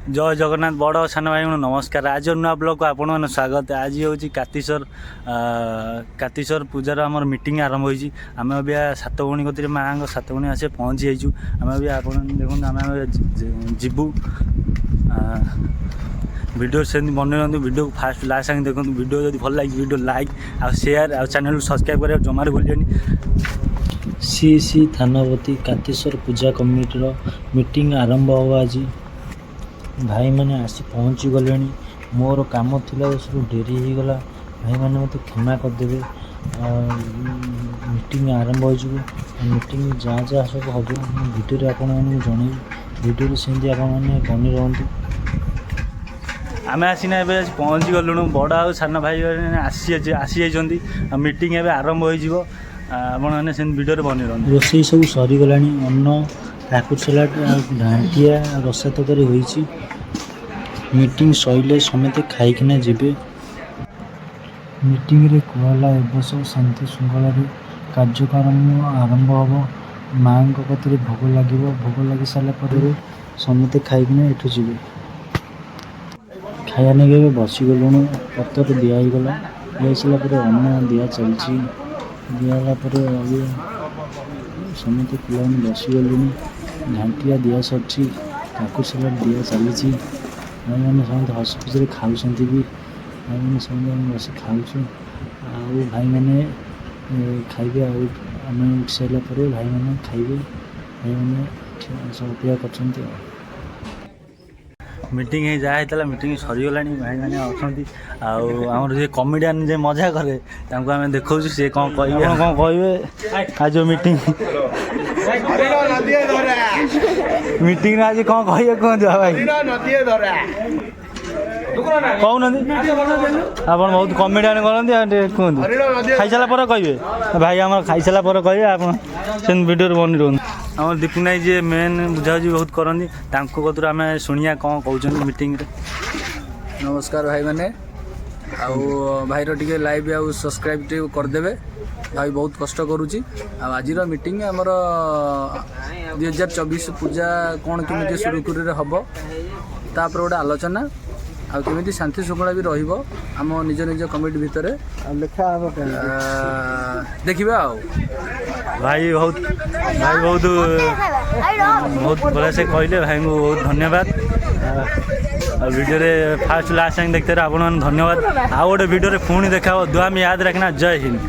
ଜୟ ଜଗନ୍ନାଥ। ବଡ଼ ସାନ ଭାଇଙ୍କୁ ନମସ୍କାର। ଆଜି ନୂଆ ବ୍ଲଗ୍କୁ ଆପଣମାନେ ସ୍ୱାଗତ। ଆଜି ହେଉଛି କାର୍ତ୍ତିକେଶ୍ୱର, କାର୍ତ୍ତିକେଶ୍ୱର ପୂଜାର ଆମର ମିଟିଂ ଆରମ୍ଭ ହୋଇଛି। ଆମେ ଏବେ ସାତ ଭଉଣୀ କତିରେ, ମାଆଙ୍କ ସାତ ଭଉଣୀ ଆସି ପହଞ୍ଚି ଯାଇଛୁ। ଆମେ ବି ଆପଣ ଦେଖନ୍ତୁ, ଆମେ ଏବେ ଯିବୁ। ଭିଡ଼ିଓ ସେମିତି ବନେଇ ରହନ୍ତୁ। ଭିଡ଼ିଓକୁ ଫାଷ୍ଟ ଲାଷ୍ଟ ସାଙ୍ଗେ ଦେଖନ୍ତୁ। ଭିଡ଼ିଓ ଯଦି ଭଲ ଲାଗିଛି, ଭିଡ଼ିଓ ଲାଇକ୍ ଆଉ ସେୟାର ଆଉ ଚ୍ୟାନେଲକୁ ସବସ୍କ୍ରାଇବ୍ କରିବାକୁ ଜମାରୁ ଭୁଲିବେନି। ଶ୍ରୀ ଶ୍ରୀ ଥାନପତି କାର୍ତ୍ତିକେଶ୍ୱର ପୂଜା କମିଟିର ମିଟିଂ ଆରମ୍ଭ ହେବ ଆଜି। ଭାଇମାନେ ଆସି ପହଞ୍ଚି ଗଲେଣି। ମୋର କାମ ଥିଲା ସବୁ, ଡେରି ହେଇଗଲା। ଭାଇମାନେ ମୋତେ କ୍ଷମା କରିଦେବେ। ମିଟିଂ ଆରମ୍ଭ ହୋଇଯିବ। ମିଟିଂ ଯାହା ଯାହା ସବୁ ହେବ, ମୁଁ ଭିଡ଼ିଓରେ ଆପଣମାନଙ୍କୁ ଜଣେଇବି। ଭିଡ଼ିଓରେ ସେମିତି ଆପଣମାନେ ବନି ରୁହନ୍ତୁ। ଆମେ ଆସିନା ଏବେ ଆସି ପହଞ୍ଚି ଗଲୁଣୁ। ବଡ଼ ଆଉ ସାନ ଭାଇ ମାନେ ଆସିଯାଇଛନ୍ତି ଆଉ ମିଟିଂ ଏବେ ଆରମ୍ଭ ହୋଇଯିବ। ଆପଣମାନେ ସେମିତି ଭିଡ଼ିଓରେ ବନେଇ ରୁହନ୍ତୁ। ରୋଷେଇ ସବୁ ସରିଗଲାଣି। ଅନ୍ନ, କାକୁଡ଼ି ସାଲାଡ଼ ଆଉ ଘାଣ୍ଟିଆ ଆଉ ରସା ତରକାରୀ ହୋଇଛି। ମିଟିଂ ସରିଲେ ସମସ୍ତେ ଖାଇକିନା ଯିବେ। ମିଟିଂରେ କୁହାହେଲା, ଏ ବର୍ଷ ଶାନ୍ତି ଶୃଙ୍ଖଳାରେ କାର୍ଯ୍ୟକ୍ରମ ଆରମ୍ଭ ହେବ। ମାଆଙ୍କ କତିରେ ଭୋଗ ଲାଗିବ। ଭୋଗ ଲାଗି ସାରିଲା ପରେ ସମସ୍ତେ ଖାଇକିନା ଏଠୁ ଯିବେ। ଖାଇବା ନେଇକି ଏବେ ବସିଗଲୁଣୁ। ପତ୍ର ଦିଆ ହେଇଗଲା। ଦିଆ ହେଇସାରିଲା ପରେ ଅନ୍ନ ଦିଆ ଚାଲିଛି। ଦିଆ ହେଲା ପରେ ଆଉ ସମସ୍ତେ ପିଲାମାନେ ବସିଗଲୁଣି। ଘାଣ୍ଟିଆ ଦିଆ ସରିଛି, କାକୁଡ଼ି ସାଲାଡ଼ ଦିଆ ଚାଲିଛି। ଭାଇମାନେ ସମସ୍ତେ ହସ ଖୁସିରେ ଖାଉଛନ୍ତି ବି। ଭାଇମାନେ ସମସ୍ତେ ଆମେ ବସି ଖାଉଛୁ ଆଉ ଭାଇମାନେ ଖାଇବେ। ଆଉ ଆମେ ଉଠି ସାରିଲା ପରେ ଭାଇମାନେ ଖାଇବେ। ଭାଇମାନେ ସବୁ ଅପେକ୍ଷା କରିଛନ୍ତି। ଆଉ ମିଟିଂ ହେଇ ଯାହା ହେଇଥିଲା, ମିଟିଂ ସରିଗଲାଣି। ଭାଇମାନେ ଅଛନ୍ତି ଆଉ ଆମର ଯିଏ କମେଡ଼ିଆନ୍, ଯିଏ ମଜା କରେ, ତାଙ୍କୁ ଆମେ ଦେଖାଉଛୁ। ସିଏ କ'ଣ କହିବେ? ଆପଣ କ'ଣ କହିବେ? ଆଜି ଯୋଉ ମିଟିଂରେ ଆଜି କ'ଣ କହିବେ କୁହନ୍ତୁ ଭାଇ। କହୁନାହାନ୍ତି, ଆପଣ ବହୁତ କମେଡ଼ିଆନ୍ କରନ୍ତି ଆଉ ଟିକେ କୁହନ୍ତୁ। ଖାଇସାରିଲା ପରେ କହିବେ। ଭାଇ ଆମର ଖାଇସାରିଲା ପରେ କହିବେ। ଆପଣ ସେମିତି ଭିଡ଼ିଓରେ ବନି ରୁହନ୍ତୁ। ଆମର ଦୀପୁ ନାଇ ଯିଏ ମେନ୍ ବୁଝାବୁଝି ବହୁତ କରନ୍ତି, ତାଙ୍କ କତିରୁ ଆମେ ଶୁଣିବା କ'ଣ କହୁଛନ୍ତି ମିଟିଂରେ। ନମସ୍କାର ଭାଇମାନେ। ଆଉ ଭାଇର ଟିକେ ଲାଇକ୍ ଆଉ ସବସ୍କ୍ରାଇବ୍ ଟିକେ କରିଦେବେ। ଭାଇ ବହୁତ କଷ୍ଟ କରୁଛି। ଆଉ ଆଜିର ମିଟିଂ ଆମର 2024 ପୂଜା କ'ଣ କେମିତି ସୁରୁଖୁରୁରେ ହେବ, ତାପରେ ଗୋଟେ ଆଲୋଚନା, ଆଉ କେମିତି ଶାନ୍ତି ଶୃଙ୍ଖଳା ବି ରହିବ ଆମ ନିଜ ନିଜ କମିଟି ଭିତରେ। ଲେଖା ହବ। ଦେଖିବା ଆଉ। ଭାଇ ବହୁତ ବହୁତ ବଢ଼ିଆ ସେ କହିଲେ। ଭାଇଙ୍କୁ ବହୁତ ଧନ୍ୟବାଦ। ଆଉ ଭିଡ଼ିଓରେ ଫାଷ୍ଟ ଲାଷ୍ଟ ସାଙ୍ଗେ ଦେଖିଥିବାରୁ ଆପଣମାନଙ୍କୁ ଧନ୍ୟବାଦ। ଆଉ ଗୋଟେ ଭିଡ଼ିଓରେ ପୁଣି ଦେଖା ହେବ। दुआ में याद रखना। ଜୟ ହିନ୍ଦ।